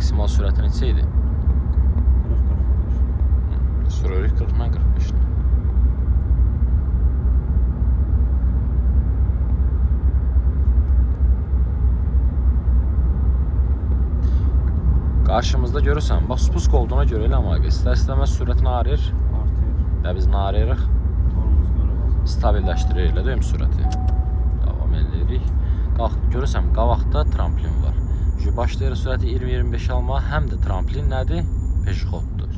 Maksimal sürəti neçə idi? 40-45. Sürürük 40-dan 45-lə. Qarşımızda görürsən, bax spusk olduğuna görə elə amma istər-istəməz sürət nə arayır? Artır. Və biz nə arayırıq? Tormuz görür azalır. Stabilləşdirir, elə deyim sürəti. Davam edirik. Qalx, görürsən, qabaqda tramplin var. Çünki başlayırıq sürəti 20-25 almağa, həm də tramplin nədir? Peşixoddur.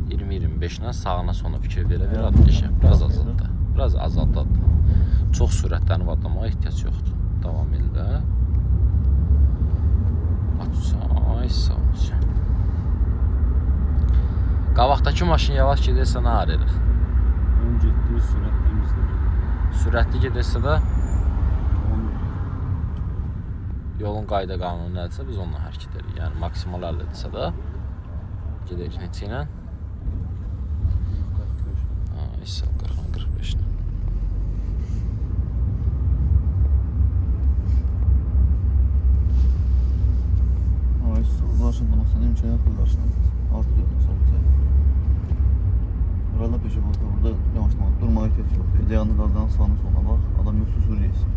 20-25 ilə sağına sonra fikir verə verə atlayacaq. Biraz azaltdı. Biraz azaltdı. Çox sürətlənib atlamağa ehtiyac yoxdur. Davam elə. Atsa, ay sağ olsun. Qabaqdakı maşın yavaş gedirsə nə arayırıq? Onun getdiyi sürətlə biz də gedirik. Sürətli gedirsə də Onun yolun qayda qanunu nədirsə biz onunla hərəkət edirik. Yəni maksimal 50-dirsə də gedək neçə ilə? 45. Ha, isə 40 45 ilə. Ay, ulaşılmasına imkan yok ulaşılmaz. Artık olsa. Burada peşə bak, burada yavaşlama, durmaya ihtiyaç yoxdur. Yanında qazdan sağına soluna bax, adam yoxsa sür yesin.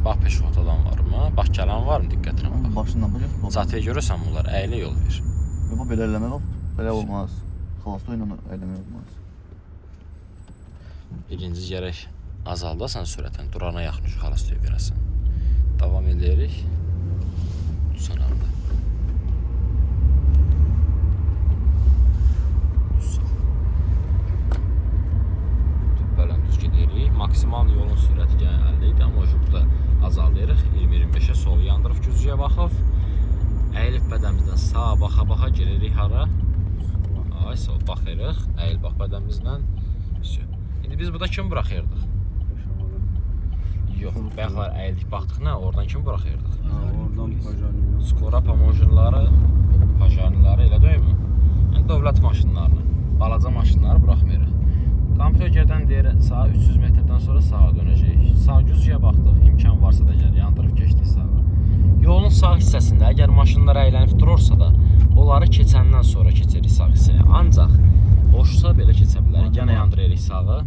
Bax peşixod adam varmı? Bax gələn varmı? Diqqətlə bax. Başından bax, yox. Zatıya görürsən bunlar, əylə yol ver. Yox, belə eləmək bax, belə olmaz. Xalasta ilə eləmək olmaz. Birinci gərək azaldasan sürətini, durana yaxın xalas verəsən. Davam edirik. Tutsan əldə. Dübbələn düz gedirik. Maksimal yolun sürəti gələn 50 idi, amma burada azaldırıq. 20-25-ə sol yandırıb güzgüyə baxıb. Əyilib bədənimizdən sağa baxa-baxa giririk hara? Ay sol baxırıq. Əyil bax bədənimizlə. Vəsyo. İndi biz burada kim buraxırdıq? Yox, bayaqlar əyildik baxdıq nə? Oradan kim buraxırdıq? Ha, oradan pajarni. Skora pomojenləri, pajarniləri elə deyilmi? Yəni dövlət maşınlarını, balaca maşınları buraxmırıq. Kompüter gedən deyir, sağa 300 metrdən sonra sağa dönəcəyik. Sağ güzgüyə baxdıq, imkan varsa da gəl, yandırıb keçdik sağa. Yolun sağ hissəsində əgər maşınlar əylənib durursa da, onları keçəndən sonra keçirik sağ hissəyə. Ancaq boşsa belə keçə bilərik. Yenə yandırırıq sağı.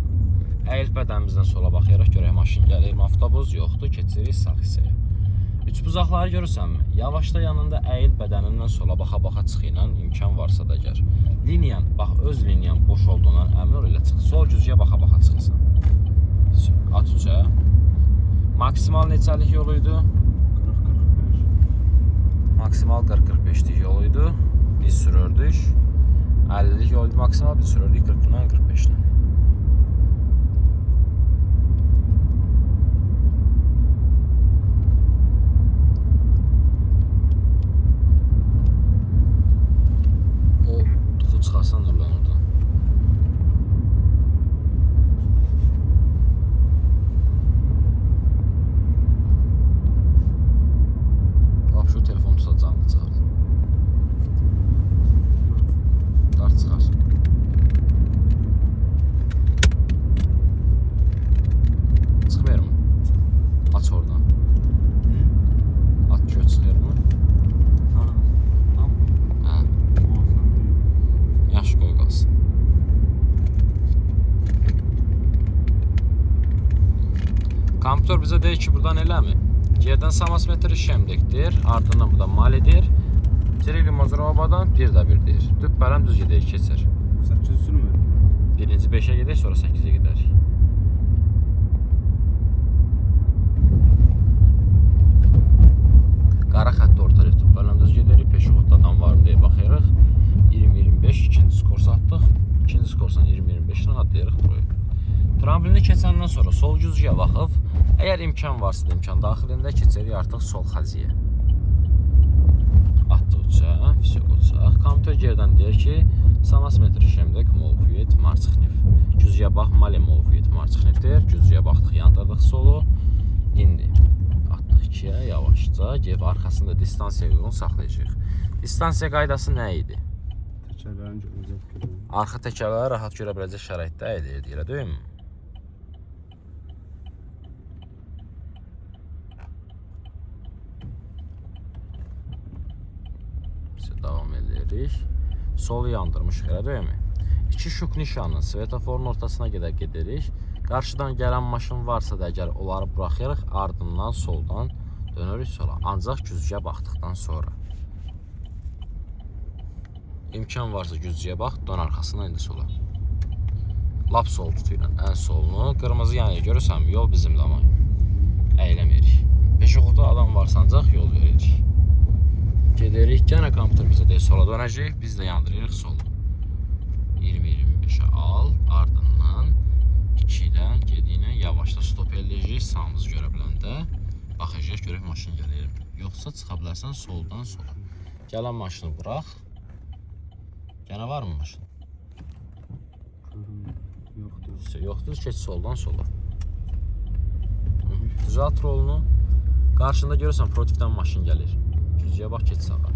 Əyilib bədənimizdən sola baxırıq, görək maşın gəlirmi, avtobus yoxdur, keçirik sağ hissəyə. Üçbucaqları görürsənmi? Yavaşda yanında əyil bədənindən sola baxa-baxa çıx ilə imkan varsa da əgər. Liniyan, bax öz liniyan boş olduğundan əmin ol elə çıx. Sol güzgüyə baxa-baxa çıxırsan. At üçə. Maksimal neçəlik yolu idi? 40-45. Maksimal 40-45-lik yol idi. Biz sürürdük. 50-lik yol idi maksimal, biz sürürdük 40-dan 45-lə. O tuxu çıxarsan oradan oradan. Bax şu telefon tutacağını çıxar. Dart çıxar. Çıxmır mı? Aç oradan. At gör çıxır mı? Tam. Hə, yaxşı qoy qalsın. Kompüter bizə deyir ki, buradan eləmi? Yerdən samasmetri şemdekdir, ardından bu da malidir. Cirili Mozurovadan bir də bir deyir. Düppələm düz gedək, keçir. 8 sürmür. Birinci 5-ə gedək, sonra 8-ə gedərik. Qara xətti ortaya düppələm düz gedirik. Peşixodda adam var mı deyə baxırıq. 20-25 ikinci skor satdıq. İkinci skorsan 20-25-lə atlayırıq buraya. Tramplini keçəndən sonra sol güzgüyə baxıb, əgər imkan varsa da imkan daxilində keçirik artıq sol xaziyə. Atdıq üçə, vsyo qoçaq. Kompüter gerdən deyir ki, samasmetr şemdek molxuyet marçıxnif. Güzgüyə bax, mali molxuyet marçıxnif deyir. Güzgüyə baxdıq, yandırdıq solu. İndi atdıq 2-yə yavaşca, gedib arxasında distansiyaya uyğun saxlayacağıq. Distansiya qaydası nə idi? Təkərlərin uzaq görünür. Arxa təkərləri rahat görə biləcək şəraitdə eləyirdik, elə deyilmi? Davam edirik. Solu yandırmışıq, elə deyilmi? İki şuk nişanı svetoforun ortasına qədər gedirik. Qarşıdan gələn maşın varsa da əgər onları buraxırıq, ardından soldan dönürük sola. Ancaq güzgüyə baxdıqdan sonra. İmkan varsa güzgüyə bax, dön arxasına indi sola. Lap sol tutuyorsun, ən solunu. Qırmızı yanıyor, görürsən yol bizimdir amma əyləmirik. Peşoxoda adam varsa ancaq yol veririk. Gedirik, yenə kompüter bizə deyir sola dönəcəyik, biz də yandırırıq solu. 20-25-ə al, ardından 2-dən gediyinə yavaşda stop eləyəcəyik, sağımızı görə biləndə baxacağıq, görək maşın gəlir. Yoxsa çıxa bilərsən soldan sola. Gələn maşını burax. Gənə varmı maşın? Görünmür. Yoxdur. Yoxdur, keç soldan sola. Hı, Düzelt rolunu. Qarşında görürsən protivdən maşın gəlir. Güzgüyə bax, keç sağa.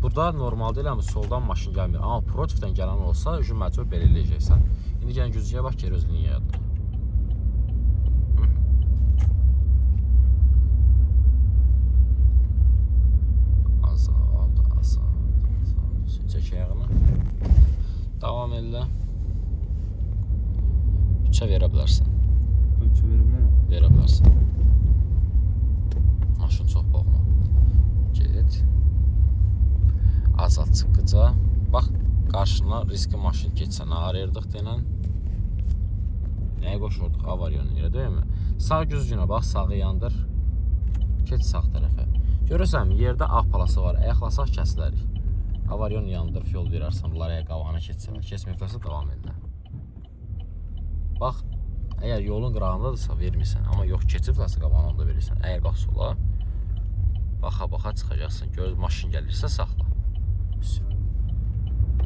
Burada normalda eləmi soldan maşın gəlmir. Amma protivdən gələn olsa, özün məcbur belə eləyəcəksən. İndi gələn güzgüyə bax, geri öz liniyaya yatdır. Hı. Azalt, azalt, azalt. Çək ayağını. Davam elə. 3-ə verə bilərsən. Ölçü verə bilərəm. Verə bilərsən. Maşın çox boğma. Get. Azalt çıqqıca. Bax, qarşına riskli maşın keçsə nə arayırdıq denən? Nəyə qoşurduq? Avariyonu yerə, deyilmi? Sağ güzgünə bax, sağı yandır. Keç sağ tərəfə. Görürsən, yerdə ağ palası var. Ayaqlasaq kəsilərik. Avariyonu yandırıb yol verərsən, bunlar əgər qabağına keçsələr. Keçməyiblərsə davam edirlər. Bax, əgər yolun qırağındadırsa vermirsən, amma yox keçiblərsə qabağına onda verirsən. Əgər bax sola, baxa-baxa çıxacaqsan. Gör maşın gəlirsə saxla.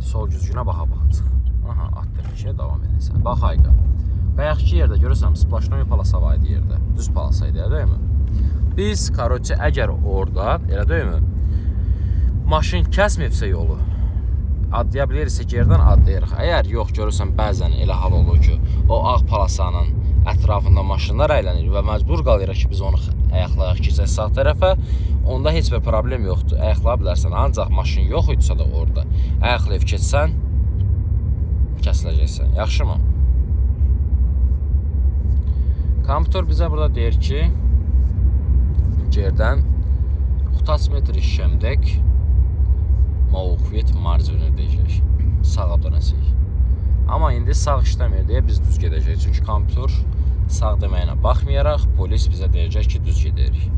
Sol güzgünə baxa-baxa çıx. Aha, atdım işə davam edirsən. Bax ayqa. Bayaqki yerdə görürsən, splaşnoy palasa var idi yerdə. Düz palasa idi, elə deyilmi? Biz, karoçe, əgər orada, elə deyilmi? Maşın kəsməyibsə yolu, adlaya bilirsə yerdən adlayırıq. Əgər yox görürsən bəzən elə hal olur ki, o ağ palasanın ətrafında maşınlar əylənir və məcbur qalırıq ki, biz onu ayaqlayaq keçək sağ tərəfə. Onda heç bir problem yoxdur. Ayaqlaya bilərsən. Ancaq maşın yox idisə də orada ayaqlayıb keçsən kəsiləcəksən. Yaxşımı? Kompüter bizə burada deyir ki, yerdən 30 metr şəmdək mavqifiyet marjini deyəcək. Sağa dönəcəyik. Amma indi sağ işləmir deyə biz düz gedəcəyik. Çünki kompüter sağ deməyinə baxmayaraq polis bizə deyəcək ki, düz gedirik.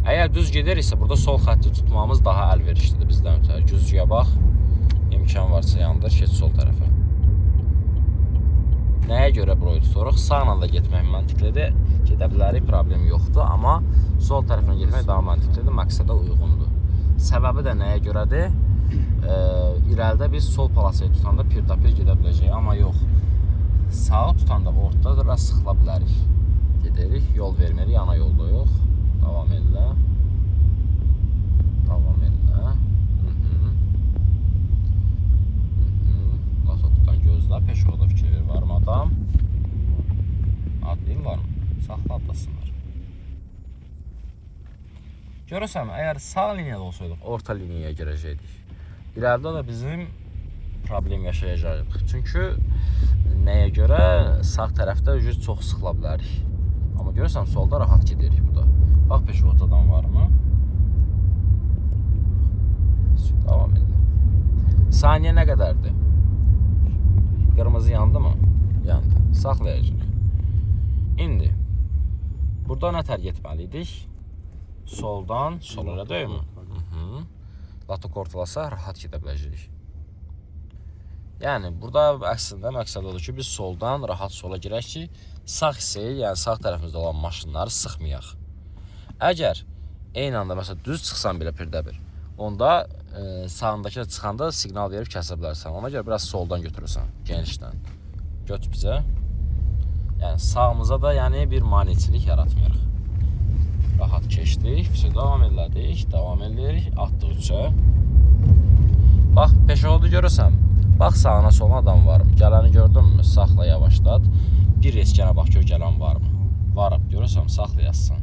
Əgər düz gediriksə, burada sol xətti tutmamız daha əlverişlidir bizdən ötəri. Güzgüyə bax, imkan varsa yandır, keç sol tərəfə. Nəyə görə burayı tuturuq? Sağla da getmək məntiqlidir. Gedə bilərik, problem yoxdur, amma sol tərəfinə getmək daha məntiqlidir, məqsədə uyğundur. Səbəbi də nəyə görədir? İrəlidə biz sol palasayı tutanda pirdapir gedə biləcəyik, amma yox. Sağı tutanda ortada biraz sıxıla bilərik. Gedirik, yol vermirik, ana yolda yox. Davam elə. Davam elə. Lasotdan gözlə, peşoda fikir ver, varmı adam? Adlayım varmı? Saxla adlasınlar. Görürsən, əgər sağ liniyada olsaydıq, orta liniyaya girəcəkdik. İrəlidə də bizim problem yaşayacaqdıq. Çünki nəyə görə sağ tərəfdə ücret çox sıxıla bilərik. Amma görürsən, solda rahat gedirik burada. Bax peşoxod adam varmı? Davam edelim. Saniyə nə qədərdir? Qırmızı yandı mı? Yandı. Saxlayacaq. İndi burada nə tər getməli idik? Soldan sola, elə deyilmi? Latok ortalasa rahat gedə biləcəyik. Yəni burada əslində məqsəd odur ki, biz soldan rahat sola girək ki, sağ hissəyi, yəni sağ tərəfimizdə olan maşınları sıxmayaq. Əgər eyni anda məsələn düz çıxsan belə pirdə bir, onda sağındakı də çıxanda siqnal verib kəsə bilərsən. Ona görə biraz soldan götürürsən, genişdən. Göt bizə. Yəni sağımıza da yəni bir maneçilik yaratmırıq. Rahat keçdik, vəsə davam elədik, davam eləyirik, atdıq üçə. Bax, peşoxodu görürsən. Bax sağına soluna adam varmı? Gələni gördünmü? Saxla, yavaşlat. Bir reskənə bax gör gələn varmı? Varıb, görürsən, saxlayasın.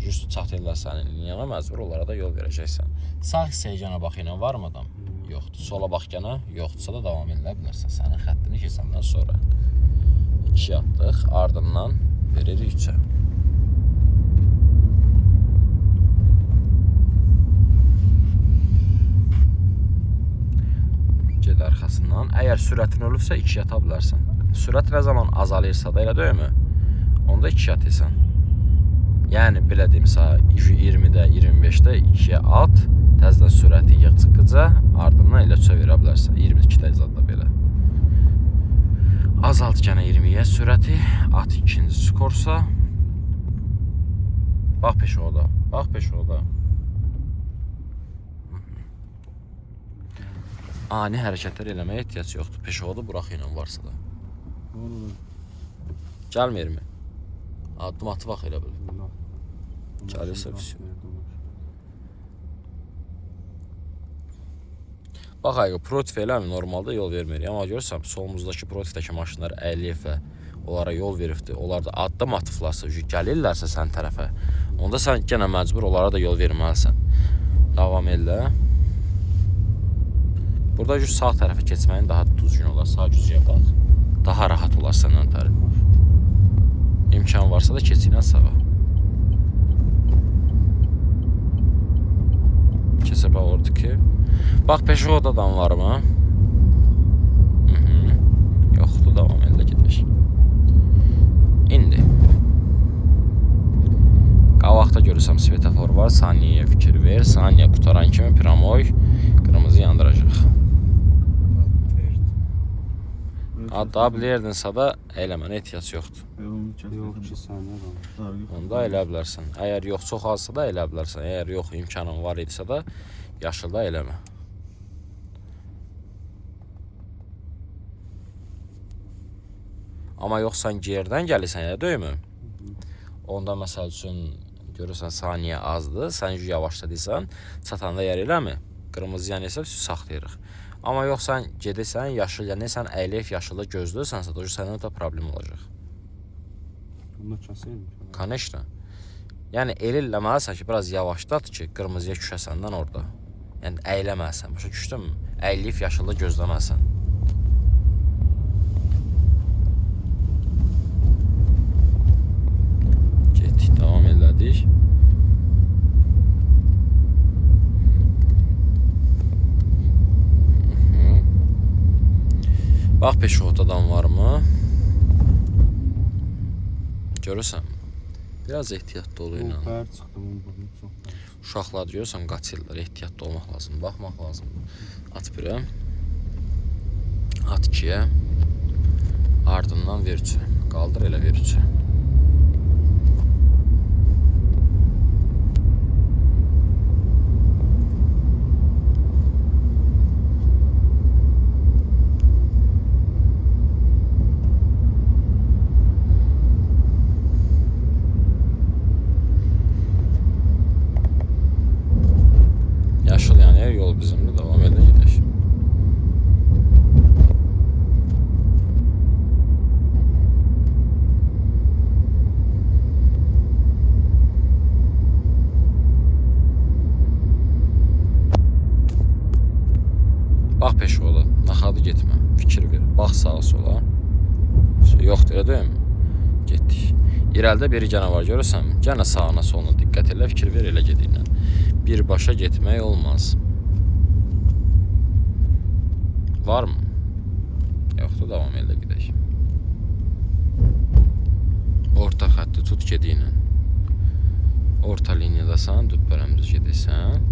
Just çatırlar sənin liniyana, məcbur onlara da yol verəcəksən. Sağ hissəyə gənə bax ilə varmı adam? Yoxdur. Sola bax gənə, yoxdursa da davam edə bilərsən. Sənin xəttini keçəndən sonra. 2 atdıq, ardından veririk 3-ə. Ged arxasından. Əgər sürətin ölübsə 2 ata bilərsən. Sürət nə zaman azalırsa da elə deyilmi? Onda 2 atırsan. Yəni belə deyim sənə, 20-də, 25-də 2-yə at, təzədən sürəti yığ çıxıca, ardından elə 3-ə verə bilərsən. 22-də zad da belə. Azalt gənə 20-yə sürəti, at ikinci skorsa. Bax peşoda, bax peşoda. Ani hərəkətlər eləməyə ehtiyac yoxdur. Peşoda burax ilə varsa da. Var ola. Gəlmirmi? Addım atı bax elə bil. Allah. Gəlirsə vəsiyo. Bax ayı, protiv eləmi normalda yol vermir. Amma görürsən solumuzdakı protivdəki maşınlar əliyyə onlara yol veribdi. Onlar da addım atıblarsa, gəlirlərsə sən tərəfə, onda sən genə məcbur onlara da yol verməlisən. Davam elə. Burada güc sağ tərəfə keçməyin daha düzgün olar. Sağ gücüyə bax. Daha rahat olar səndən ötəri. İmkan varsa da keç ilə sağa. Keçə bax olurdu ki. Bax peşəxod adam var mı? Mhm. Yoxdur, davam elə gedək. İndi. Qabaqda görürsən svetofor var, saniyəyə fikir ver. Saniyə qutaran kimi pramoy qırmızı yandıracaq. Adda bilerdinsə da eləmənə ehtiyac yoxdur. Yox, 2 saniyə qalır. Onda elə bilərsən. Əgər yox çox azsa da elə bilərsən. Əgər yox imkanın var idisə də yaşılda eləmə. Amma yox sən geridən gəlirsən, elə deyilmi? Onda məsəl üçün görürsən saniyə azdır, sən yavaşladıysan, çatanda yer eləmi? Qırmızı yanırsa saxlayırıq. Amma yox sən gedirsən, yaşıl yanırsan, əyilib yaşılda gözləyirsənsə, o sənin də problem olacaq. Onda kəsəyim. Конечно. Yəni elə eləməlisən ki, biraz yavaşlat ki, qırmızıya düşəsəndən orada. Yəni əyləməlisən, başa düşdünmü? Əyilib yaşılda gözləməlisən. Getdik, davam elədik. Mhm. Bax peşoxod adam varmı? Görürsən? Biraz ehtiyatlı ol ilə. Bər çıxdı bunun burnu çox. Bər. Uşaqlar görürsən qaçırlar, ehtiyatlı olmaq lazımdır, baxmaq lazımdır. At 1-ə, at 2-yə, ardından ver 3-ə. Qaldır elə ver 3-ə. Yaşıl yanır, yol bizimdir, davam elə gedək. Bax peşola, naxadı getmə, fikir ver. Bax sağa sola. Yoxdur, elə deyilmi? Getdik. İrəlidə biri gənə var, görürsən? Gənə sağına soluna diqqət elə, fikir ver, elə gediklə. Birbaşa getmək olmaz. Varmı? Yoxdur, davam elə gedək. Orta xətti tut gediklə. Orta liniyadasan, düppərəmdüz gedirsən.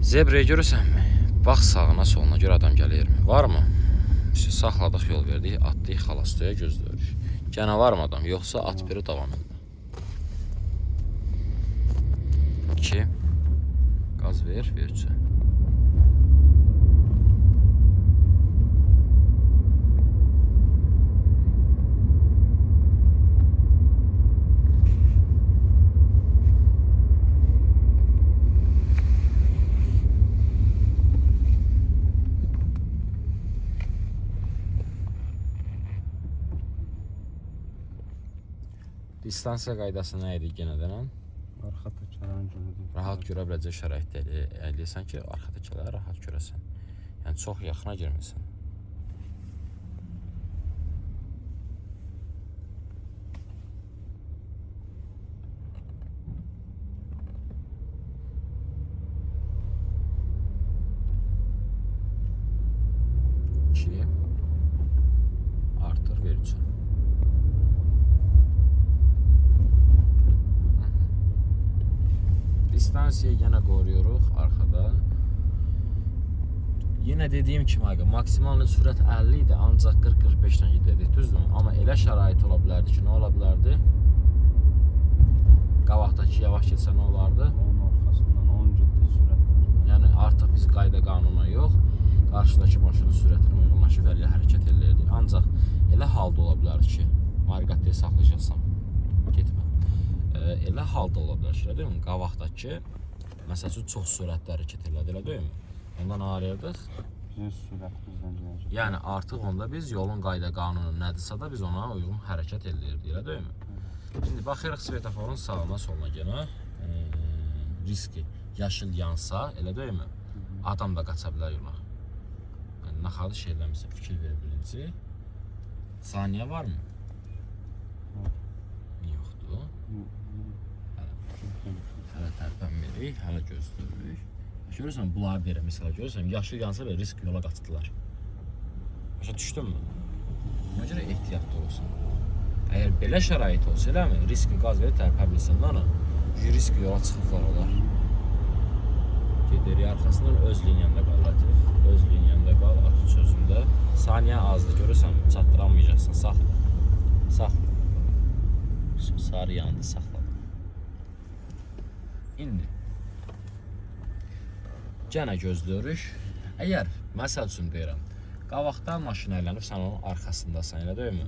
Zebraya görürsənmi? Bax sağına soluna gör adam gəlirmi? Varmı? İşte saxladıq, yol verdik, atdıq, xalastoya gözləyirik. Gənə varmı adam? Yoxsa at biri davam elə. 2. Qaz ver, ver 3-ə. Distansiya qaydası nə idi yenə denən? Arxa təkərin görürdük. Rahat görə biləcək şəraitdə eləyəsən ki, arxa təkərləri rahat görəsən. Yəni çox yaxına girmirsən. İki. Artır ver üçün. Distansiya yenə qoruyoruz arxadan. Yenə dediyim kimi aga, maksimal sürət 50 idi, ancaq 40-45 ilə gedirdik, düzdürmü? Amma elə şərait ola bilərdi ki, nə ola bilərdi? Qabaqdakı yavaş getsə nə olardı? Onun arxasından onun getdiyi sürətlə. Yəni artıq biz qayda qanuna yox, qarşıdakı maşının sürətinə uyğunlaşıb elə hərəkət eləyirdik. Ancaq elə halda ola bilər ki, marqatda saxlayacaqsan, getmə. Elə halda ola bilər ki, elə deyilmi? Qabaqdakı məsəl üçün çox sürətli hərəkət elədi, elə deyilmi? Ondan arayırdıq. Bizim sürətimizlə gedəcək. Yəni artıq onda biz yolun qayda qanunu nədirsə də biz ona uyğun hərəkət eləyirdik, elə deyilmi? İndi baxırıq svetoforun sağına, soluna yenə riski yaşıl yansa, elə deyilmi? Adam da qaça bilər yola. Yəni naxalı şey eləmirsən, fikir ver birinci. Saniyə varmı? Yoxdur. Hələ tərpənmirik, hələ gözləyirik. Görürsən, bunları deyirəm, misal görürsən, yaşıl yansa belə risk yola qaçdılar. Başa düşdünmü? Ona görə ehtiyatlı olsun. Əgər belə şərait olsa, eləmi? Riski qaz verib tərpə bilsən, ana, risk yola çıxıblar onlar. Gedirik arxasından öz liniyanda qal Latif. Öz liniyanda qal, at sözündə. Saniyə azdır, görürsən, çatdıramayacaqsan. Saxla. Saxla. Sarı yandı, saxladım. İndi Gənə gözləyirik. Əgər məsəl üçün deyirəm, qabaqdan maşın əylənib, sən onun arxasındasan, elə deyilmi?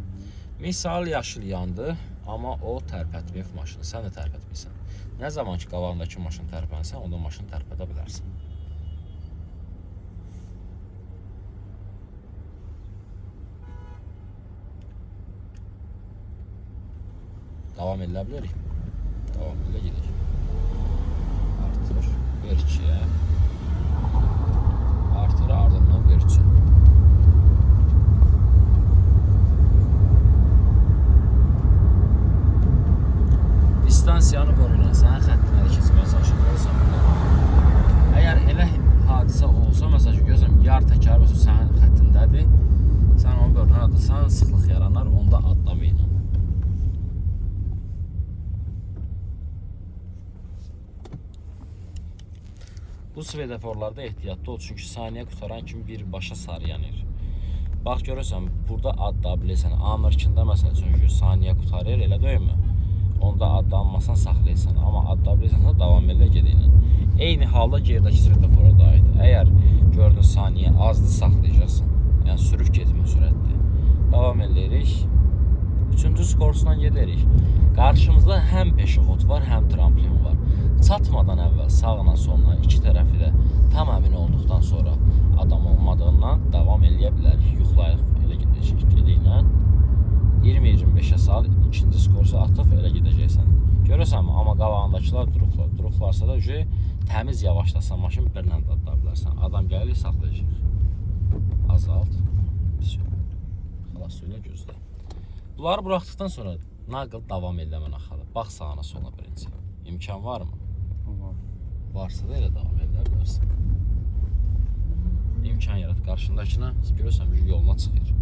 Misal yaşıl yandı, amma o tərpətməyib maşını, sən də tərpətmirsən. Nə zaman ki qabağındakı maşın tərpənsə, onda maşını tərpədə bilərsən. Davam eləyə bilərik. Davam elə gedək. Artır, ver 2-yə. Artır, ardından ver 3-ə. Distansiyanı qoruyun. Sənin xəttinə də keçməyə çalışır görürsən burada. Əgər elə hadisə olsa, məsəl üçün görürsən yar təkər məsələn sənin xəttindədir. Sən onu bölünən atırsan, sıxlıq yaranar, onda atlamayın. Bu svetoforlarda ehtiyatlı ol, çünki saniyə qutaran kimi birbaşa sarı yanır. Bax görürsən, burada adla bilirsən, Amerkində məsəl üçün ki, saniyə qutarır, elə deyilmi? Onda adlanmasan saxlayırsan, amma adla bilirsənsə davam elə gedin. Eyni halda geridəki svetofora da aid. Əgər gördün saniyə azdır, saxlayacaqsan. Yəni sürüb getmə sürətli. Davam eləyirik. Üçüncü skorsdan gedirik. Qarşımızda həm peşoxod var, həm tramplin var. Çatmadan əvvəl sağına soluna iki tərəfi də tam əmin olduqdan sonra adam olmadığından davam eləyə bilərik. Yuxlayırıq, elə gedəcək gediklə. 20-25-ə sal, ikinci skorsu atıb elə gedəcəksən. Görürsən, amma qabağındakılar durublar. Durublarsa da uje təmiz yavaşlasan maşın birlə də atlaya bilərsən. Adam gəlir, saxlayacaq. Azalt. Vəsyo. Xilas ilə gözlə. Bunları buraxdıqdan sonra naqıl davam eləmə naxalı. Bax sağına sola birinci. İmkan varmı? Var. Varsa da elə davam edə bilərsən. İmkan yarat qarşındakına, görürsən bir yoluna çıxır.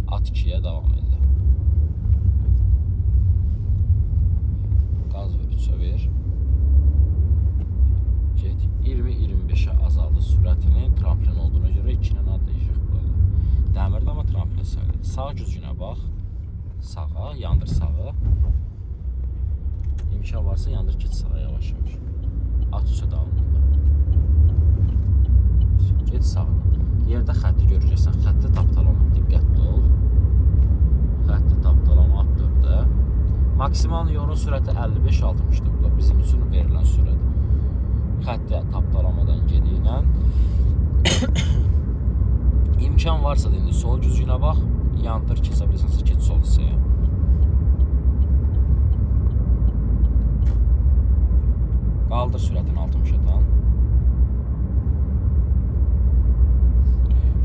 At 2-yə davam elə. Qaz ver, 3-ə ver. Get. 20-25-ə azaldı sürətini. Tramplin olduğuna görə 2 ilə atlayacaq burada. Dəmirdə amma tramplin sayılır. Sağ gücünə bax. Sağa, yandır sağa. İmkan varsa yandır get sağa yavaş yavaş. At 3-ə davam elə. Get sağdan. Yerdə xətti görəcəksən. Xətti tapdalama. Diqqətli ol. Xətti tapdalama at 4-də. Maksimal yolun sürəti 55-60-dır burada. Bizim üçün verilən sürət. Xətti tapdalamadan gediklə. İmkan varsa da indi sol güzgünə bax. Yandır, keçə bilirsənsə keç sol hissəyə. Qaldır sürətini 60-dan.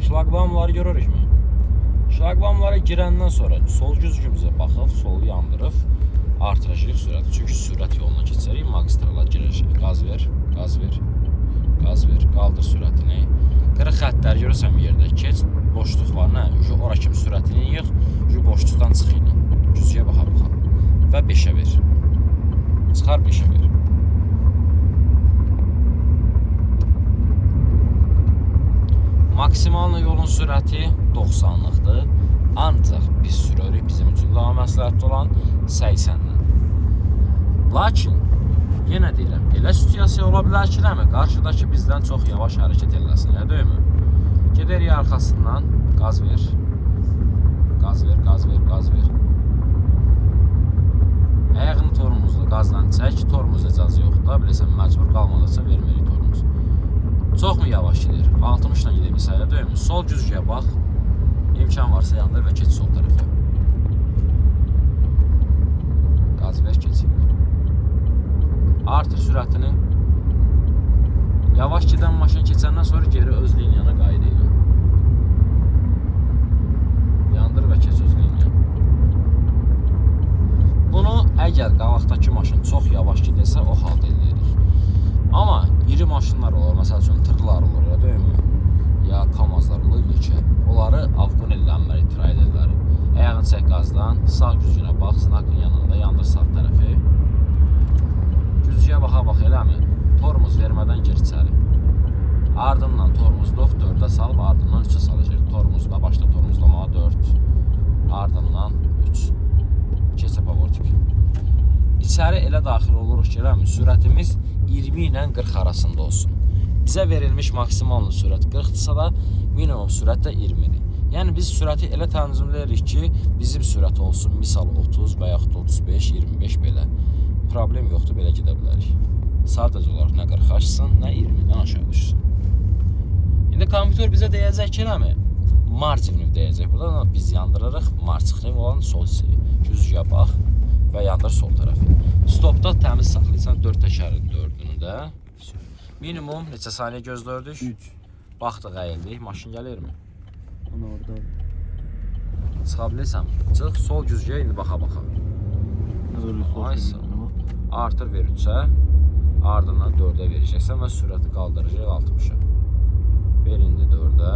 Şlaqbaumları görürükmü? Şlaqbaumlara girəndən sonra sol güzgümüzə baxıb, solu yandırıb artıracağıq sürəti. Çünki sürət yoluna keçərik, magistrala girəcəyik. Qaz ver, qaz ver, qaz ver, qaldır sürətini. Qırıq xəttləri görürsən yerdə. Keç, boşluq var, nə? Ora kimi sürətini yığ, boşluqdan çıx ilə. Güzgüyə baxa baxa. Və 5-ə ver. Çıxar 5-ə ver. Maksimal yolun sürəti 90-lıqdır. Ancaq biz sürürük, bizim üçün daha məsləhətli olan 80-dən. Lakin yenə deyirəm, elə situasiya ola bilər ki, nəmi? Qarşıdakı bizdən çox yavaş hərəkət eləsin, elə deyilmi? Gedərik arxasından, qaz ver. Qaz ver, qaz ver, qaz ver. Ayağını tormozla qazdan çək, tormoz icazı yoxdur da, bilirsən, məcbur qalmadıqca vermirik tormoz. Çox mu yavaş gedir? 60 ilə gedir misal, deyilmi? Sol güzgüyə bax. İmkan varsa yandır və keç sol tərəfə. Qaz ver, keç. Artır sürətini. Yavaş gedən maşın keçəndən sonra geri öz liniyana qayıd elə. Yandır və keç öz liniyana. Bunu əgər qabaqdakı maşın çox yavaş gedirsə, o halda eləyirik. Amma iri maşınlar olur, məsəl üçün tırlar olur, elə deyilmi? Ya Kamazlar olur, yekə. Onları avqun eləməli, treylerləri. Ayağını çək qazdan, sağ güzgünə bax, znakın yanında yandır sağ tərəfi. Güzgüyə baxa-bax eləmi? Tormuz vermədən gir içəri. Ardından tormuzluq 4-ə salıb, ardından 3-ə salacaq. Tormuzla, başda tormuzlamağa 4, ardından 3. Keçə pavortik. İçəri elə daxil oluruq ki, eləmi? Sürətimiz 20 ilə 40 arasında olsun. Bizə verilmiş maksimal sürət 40-dırsa da minimum sürət də 20-dir. Yəni biz sürəti elə tənzimləyirik ki, bizim sürət olsun misal 30 və yaxud da 35, 25 belə. Problem yoxdur, belə gedə bilərik. Sadəcə olaraq nə 40 aşsın, nə 20-dən aşağı düşsün. İndi kompüter bizə deyəcək ki, nəmi? Marcivniv deyəcək. Burada biz yandırırıq marçıxniv olan sol hissəyi. Güzgüyə bax və yandır sol tərəfi. Stopda təmiz saxlayırsan 4 təkərin 4-ünü də. Minimum neçə saniyə gözləyirdik? 3. Baxdıq, əyildik. Maşın gəlirmi? Ana orada. Çıxa bilirsən? Çıx, sol güzgüyə indi baxa-baxa. Ay sağ ol. Artır ver 3-ə, ardından 4-ə verəcəksən və sürəti qaldıracaq 60-a. Ver indi 4-ə.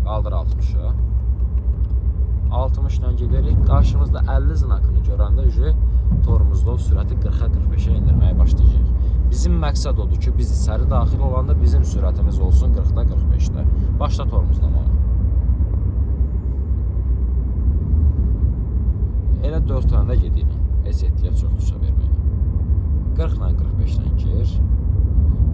Qaldır 60-a. 60 ilə gedirik. Qarşımızda 50 znakını görəndə üje tormozda o sürəti 40-a 45-ə endirməyə başlayacağıq. Bizim məqsəd odur ki, biz içəri daxil olanda bizim sürətimiz olsun 40-da 45-də. Başla tormozlamağa. Elə 4 dənə də gedirik. Heç ehtiyac yoxdur uça verməyə. 40 ilə 45 ilə gir.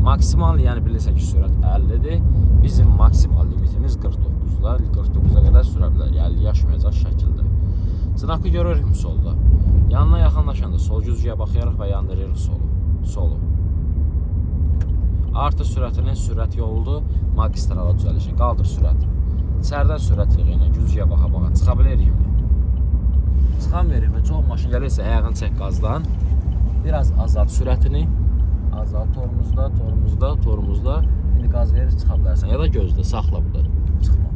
Maksimal, yəni bilirsən ki, sürət 50-dir. Bizim maksimal limitimiz 49-da. 49-a qədər sürə bilər. 50 aşmayacaq şəkildə. Znakı görürük solda. Yanına yaxınlaşanda sol güzgüyə baxırıq və yandırırıq solu. Solu. Artır sürətinin sürət yoludur. Magistrala düzəlişi. Qaldır sürəti. İçəridən sürət yığı ilə güzgüyə baxa-baxa çıxa bilirikmi? Çıxan verirmi? Çox maşın gəlirsə ayağını çək qazdan. Biraz azalt sürətini. Azalt tormozda, tormozda, tormozda. İndi qaz verir, çıxa bilərsən. Ya da gözlə, saxla burada. Çıxma.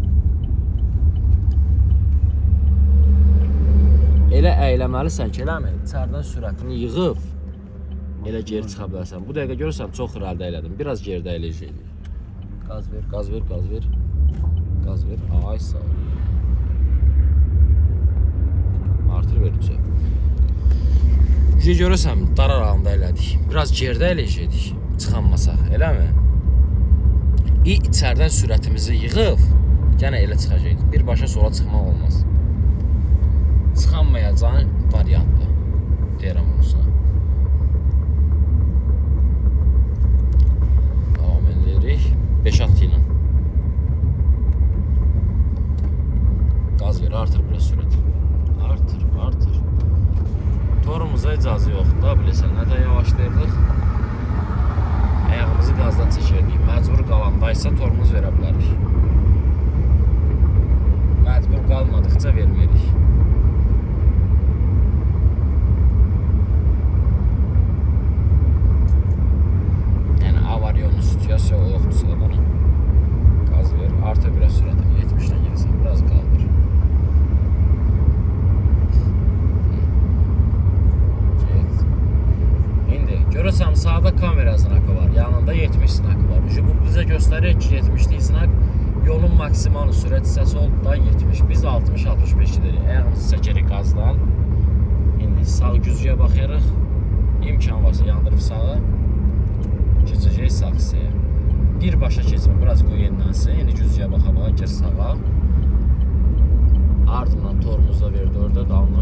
Elə əyləməlisən ki, eləmi? İçəridən sürətini yığıb elə geri çıxa bilərsən. Bu dəqiqə görürsən çox irəlidə elədim. Biraz geridə eləyəcəkdik. Qaz ver, qaz ver, qaz ver. Qaz ver. Ay sağ ol. Artır ver 3-ə. Gücə görürsən, dar aralığında elədik. Biraz geridə eləyəcəkdik. Çıxanmasaq, eləmi? İçəridən sürətimizi yığıb, yenə elə çıxacaqdıq. Birbaşa sola çıxmaq olmaz. Çıxanmayacağın variantdır. Deyirəm bunu sənə. Davam edirik. 5 at ilə. Qaz ver, artır biraz sürət. Artır, artır. Torumuza icazə yoxdur da, bilirsən, nə də yavaşlayırdıq. Ayağımızı qazdan çəkirdik. Məcbur qalanda isə tormuz verə bilərik. Məcbur qalmadıqca vermirik. bizə göstərir ki, 70-lik znak yolun maksimal sürət hissəsi oldu da 70. Biz 60-65 gedirik. Ayağımızı çəkirik qazdan. İndi sağ güzgüyə baxırıq. İmkan varsa yandırıb sağı. Keçəcəyik sağ hissəyə. Birbaşa keçmə, biraz qoy yenilənsin. İndi güzgüyə baxa-baxa gir sağa. Ardından tormoza verdi orada, dalına